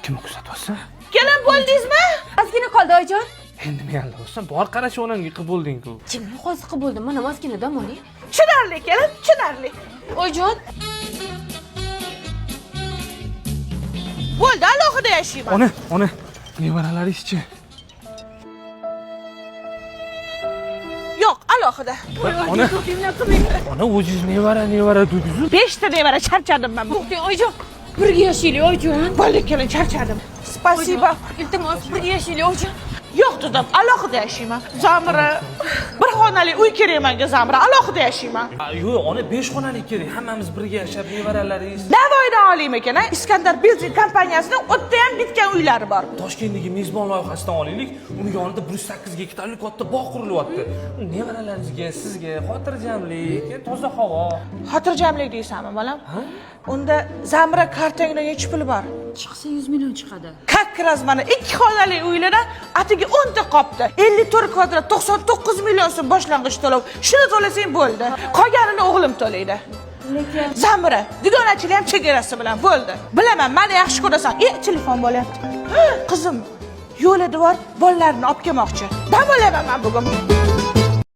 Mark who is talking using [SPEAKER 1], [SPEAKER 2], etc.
[SPEAKER 1] Kimni kuzatyapsan?
[SPEAKER 2] Kelin, bo'ldingizmi?
[SPEAKER 3] Ozgina qoldi, oyijon.
[SPEAKER 1] Endi men aldayapsan, bor, qarash, onamga qilib bo'lding-ku.
[SPEAKER 3] Jimni, hozir qilib bo'ldim. Mana, ozgina dam oling.
[SPEAKER 2] Tushunarli, kelin, tushunarli.
[SPEAKER 3] Oyijon.
[SPEAKER 2] Bo'ldi, alohida yashayman.
[SPEAKER 1] Ona, ona, nevaralaringizchi?
[SPEAKER 2] Yo'q, alohida.
[SPEAKER 1] Ona, ona, o'zingiz nevara, nevara dedingiz.
[SPEAKER 2] Beshta nevara, charchadim man.
[SPEAKER 3] To'xtang, oyijon. Birga yashaylik, oyijon.
[SPEAKER 2] Bo'ldi, kelin, charchadim. Спасибо.
[SPEAKER 3] Iltimos, birga yashaylik, oyijon.
[SPEAKER 2] Yo'q dedim, alohida yashayman. Zamira, bir xonali uy kerak menga, Zamira, alohida yashayman.
[SPEAKER 1] Yo'q, ona, 5 xonali kerak. Hammamiz birga yashab, nevaralaringiz.
[SPEAKER 2] Navoiydan olaymi ekan, a? Iskandar Building kompaniyasini o'tda ham bitgan uylari bor.
[SPEAKER 1] Toshkentdagi mezbon loyihasidan olaylik. Uni yonida 108 gektarlik katta bog' qurilyapti. Nevaralaringizga, sizga xotirjamlik, toza havo.
[SPEAKER 2] Xotirjamlik deysanmi, bolam? Unda, Zamira, kartangda necha pul bor?
[SPEAKER 3] Chiqsa, 100 million chiqadi.
[SPEAKER 2] Как раз mana ikki xonali uylardan atigi 10 ta qopti. 54 kvadrat, 99 million so'm boshlang'ich to'lov. Shuni to'lasang bo'ldi. Qolganini o'g'lim to'laydi.
[SPEAKER 3] Lekin
[SPEAKER 2] Zamira, dugonachilik ham chegarasi bilan bo'ldi. Bilaman, meni yaxshi ko'rasan. E, telefon bo'lyapti. Qizim, yo'lida bor, bolalarini olib kelmoqchi. Dam olaman man bugun.